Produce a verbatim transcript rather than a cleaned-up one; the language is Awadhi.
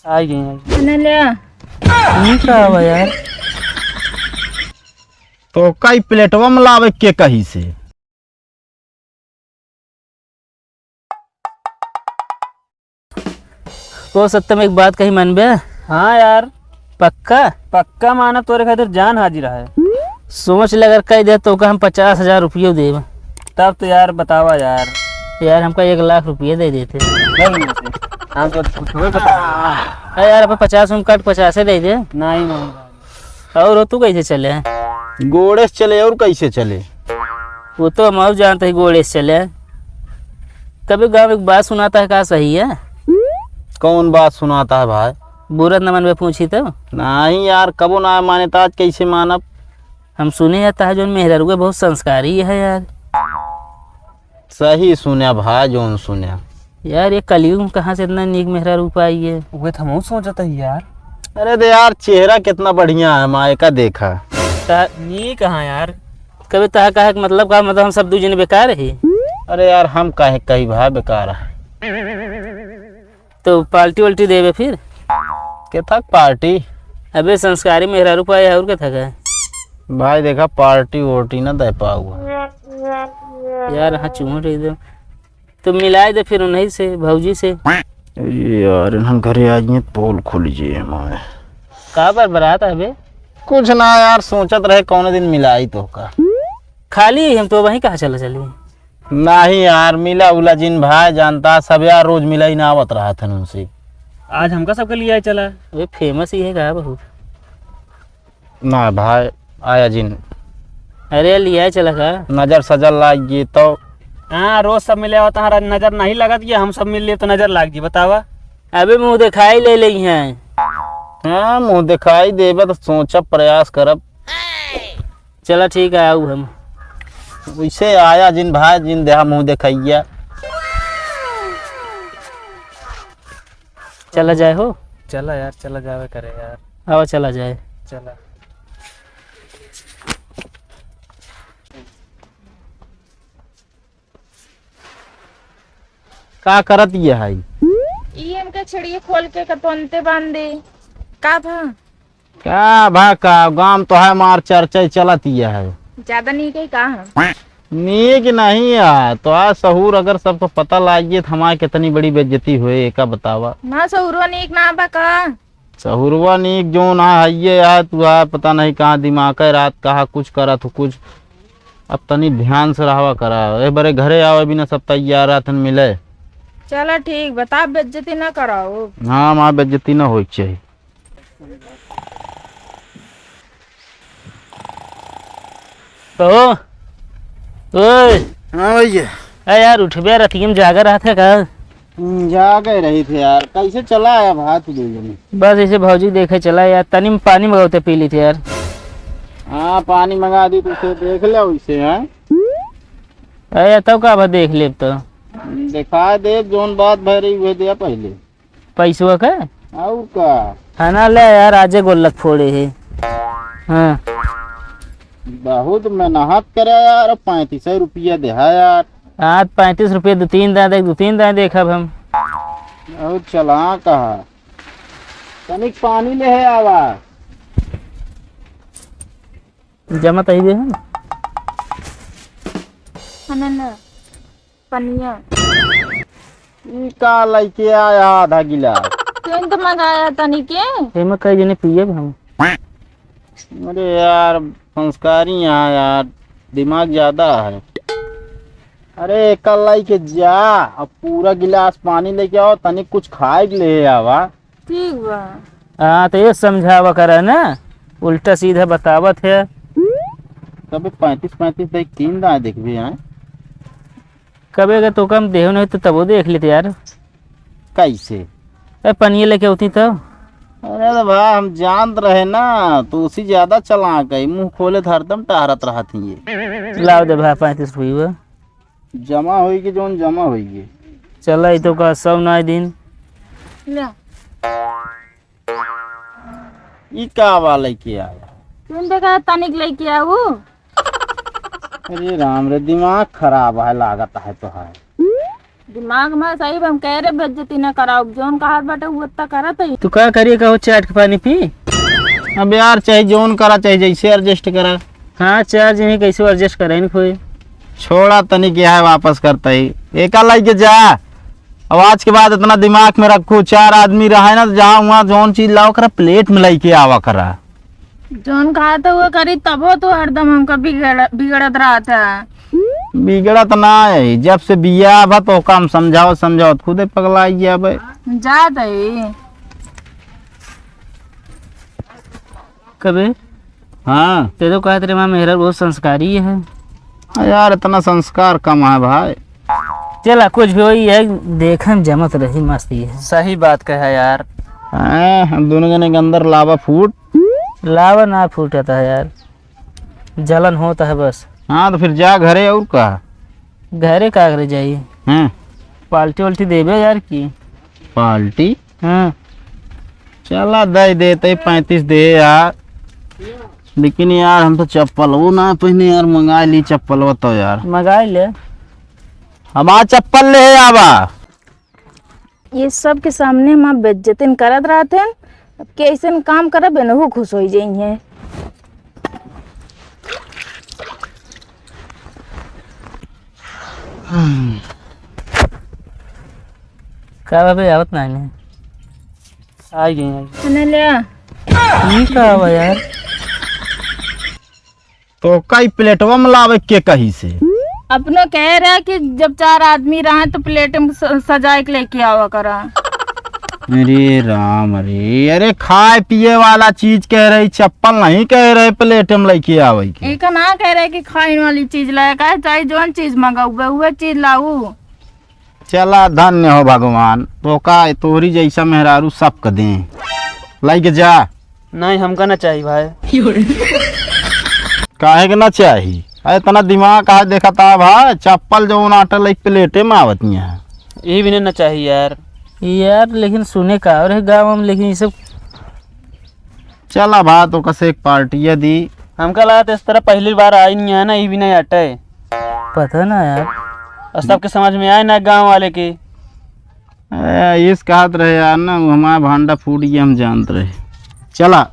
आ गए हैं। खाना ले आ। ई का बा यार? तो कई प्लेटवा में लावे के कही से? तो सत्यम, एक बात कही, मनबे? हाँ यार। पक्का? पक्का मानब, तोरे खातिर जान हाजिर है। सोच ले, अगर कह दे तो का हम पचास हजार रुपये देब। तब तो यार बतावा यार। यार, हमका एक लाख रुपये दे देते। नहीं, नहीं, नहीं। हम तो कुछ भी बता। अरे यार, अब पचास में काट पचासे दे दे। नहीं, नहीं। और हो, तू कैसे चले? गोड़े से चले, और कैसे चले? वो तो हम और जानते ही गोड़े से चले। कभी गाँव एक बात सुनाता है, का सही है? कौन बात सुनाता है भाई? बुरा न मन में पूछी तो। नहीं यार, कबो ना माने तो आज कैसे मानब? हम सुने जाता है जो मेहरारू के बहुत संस्कारी है यार। सही सुन्या भाई, जौन सुन्या। यार, ये कलयुग में कहाँ से इतना नीक मेहरारू पाई है? उहे तो हमहू सोचत ही यार। अरे दे यार, चेहरा कितना बढ़िया है, माँ, एका देखा। ता नीक कहाँ यार? कभी तहा कहा कि मतलब का, मतलब हम सब दू जने बेकार ही? अरे यार, हम काहे कही भाई बेकार है? तो पार्टी वाल्टी देबे फिर? के थक पार्टी? अबे संस्कारी मेहरारू पाए और के थक है? भाई देखा पार्टी वोटी ना दे पाऊँ। यार हाँ चूहों रही दे। तो मिलाए दे फिर उन्हीं से, भौजी से। अरे यार इन्हन घरे आ गए पोल खोल लीजिए हमारे। का बरबरात है बे? कुछ ना यार सोचत रहे कौन दिन मिलाई तो का। खाली हम तो वहीं कहाँ चला चली। नहीं यार, मिला उला जिन भाई जानता, सब यार रोज मिला ही ना आवत रहा था उनसे। आज हमका सबके लिए आए चला। वे फेमस ही है का बहुत? ना भाई, आया जिन। अरे, लिया चला का? नजर सजर लाग गई तो। हाँ, रोज सब मिले होता है, नजर नहीं लगत, ये हम सब मिल लिए तो नजर लाग जी, बतावा। अबे, मुँह दिखाई ले ले हैं। हाँ, मुँह दिखाई देबे तो सोचब, प्रयास करब। चला ठीक है, आऊ हम। वैसे आया जिन भाई, जिन देहा मुँह दिखाइया। चला जाए हो? चला यार, चला जावे करे यार। आवा, चला जाए। चला। का करत ये है? ई हमके छड़िए खोल के कतोनते बांध दे। का भा? का भा का? गाँव तो है मार चर्चा ही चलत ये है। ज्यादा नीक है का हम? नीक नहीं है, तो आज सहूर अगर सबको पता लाग गई तो हमारे कितनी बड़ी बेइज्जती हुए, एका बतावा। ना सहुरवा नीक ना बा का? सहुरवा नीक जो ना है ये है, तू है पता नहीं कहाँ दिमाग है, रात कहाँ कुछ करत हो कुछ। अब तनी ध्यान से रहवा करा। ए बरे घरे आवे बिना सब तैयार रहतन मिले। चला ठीक, बता बेइज्जती ना कराओ। हाँ, माँ बेइज्जती ना होई के चाहिए। कहो। ओए। हाँ भैया। ए यार, उठबे, रतिया में जागा रहत है का? हम्म, जागे रही थे यार। कैसे चला आया भाई तू दो जने? बस ऐसे भौजी देखे चला यार, तनी में पानी मंगाते पी ली थे यार। हाँ, पानी मंगा दी तो उसे देख ले वैसे, हैं? अरे, तब का भा देख लेब तो? देखा दे, जौन बात भय रही, वह दिया पहले। पैसवा का? और का? है ना, ले यार, आजे गोलक फोड़े है। हाँ। बहुत मेहनत करे यार, पैंतीस सौ रुपया देहा यार। हाँ, पैंतीस रुपये दो तीन दाएँ देख, दो तीन दाएँ देखब हम। और चला कहा, तनिक पानी ले है आवा। जमा तही दे हम। अनन्ना। पनिया। ई का लइके आया आधा गिलास? तुम तो मंगाया तनी के। एमे कई जने पियब हम। अरे यार, संस्कारी यहाँ यार, दिमाग ज्यादा है। अरे, एका लइके जा, अब पूरा गिलास पानी लेके आओ, तनी कुछ खाए के ले आवा। ठीक बा। हाँ, तो ये समझावा करे ना, उल्टा सीधा बतावत है। तबे पैंतीस पैंतीस देख, तीन दाएँ देखबे हैं। कबे के तो कम देहो नहीं तो तबो देख लेते यार। कैसे? ए, पनिया लेके होती तो। अरे तो भाई, हम जानत रहे ना, तो उसी ज्यादा चालाक है, मुंह खोले तो हरदम टहरत रहत ही ये। लाव दे भाई, पैंतीस रुपये। जमा होई कि जौन जमा होई गे। चला, ई तो का सौ नाई दिन। ले। ई का बा लइके आया? तुम देखा तनिक लइके आऊ। अरे राम रे, दिमाग खराब है लागत है तो है। दिमाग में सही बा, हम कह रहे बेइज्जती ना कराओ, जौन कहत बाटे वो तो करत ही। तू का करिए, कहो चाट के पानी पी। अब यार, चाहे जौन करा, चाहे जैसे adjust करा। हाँ, चार जने कैसे adjust करे न कोई। छोड़ा तनी के है, वापस करता ही। एका लाइके जा। अब आज के बाद इतना दिमाग में रखो, चार आदमी रहे ना तो जहाँ वहाँ जौन चीज लाओ करा, plate में लाइके आवा करा। जौन कहा था वो करी, तबो तू हरदम हमका बिगड़-, बिगड़त रहत है। बिगड़त ना है, जब से बियाह बा तो ओका हम समझावत समझावत खुदे पगला गया बे। जात है। कबे? हाँ। ते तो कहत रहे, "माँ, मेहरा बहुत संस्कारी है।" यार, इतना संस्कार कम है भाई। चला, कुछ भी होई है, देखे में जमत रही, मस्त ही है। सही बात कहा यार। हैं, हम दोनों जने के अंदर लावा फूट। लावा ना फूटता है यार, जलन होता है बस। हाँ, तो फिर जा घरे, और का? घरे का करे जाई? हैं? पाल्टी वाल्टी देबे यार की। पाल्टी? हाँ। चला, दे देते, पैंतीस दे यार। लेकिन यार, हम तो चप्पलवो ना पहने यार, मंगा ली चप्पलवा तो यार। मंगा ले। हमार चप्पल ले आवा। ये सब के सामने हमार बेइज्जतिन करत रहत हैं। अब कैसन काम करब, एनहु खुश होई जइहें। का बा बे, आवत नाहीं ने? आ गई, आ गई। सुने ले। ई का बा यार? तो का ई प्लेटवा में लावे के कही से? अपनो कह रहा कि जब चार आदमी रहे तो प्लेट में स-, सजाए के लेके आवा करा। अरे राम रे, अरे खाए पिए वाला चीज कह रही, चप्पल नहीं कह रहे प्लेट में लेके आवे के। एका ना कह रहे कि खाए वाली चीज लाए, कहे चाहे जौन चीज मंगाऊ, वह चीज लाऊ। चला, धन्य हो भगवान, तोका तोहरी जैसा मेहरारू सबके दें। लाइके जा। नहीं, हमका ना चाही भाई। काहे के ना चाही? अरे, इतना दिमाग काहे देखत है भाई? चप्पल जौन आटे लाइक प्लेटे में आवत नहीं है। यही भी नहीं ना चाही यार। यार, लेकिन सुने का और है गाँव में, लेकिन ये सब। चला भाई, तोका से एक पार्टिया दी। हमका लगा तो इस तरह पहली बार आई नहीं है ना, ये भी नहीं आटे। पता ना यार। और सबके समझ में आए ना गाँव वाले के। ए, इस कहत रहे यार ना, वो हमारा भांडा फूट गया, हम जानत रहे। चला।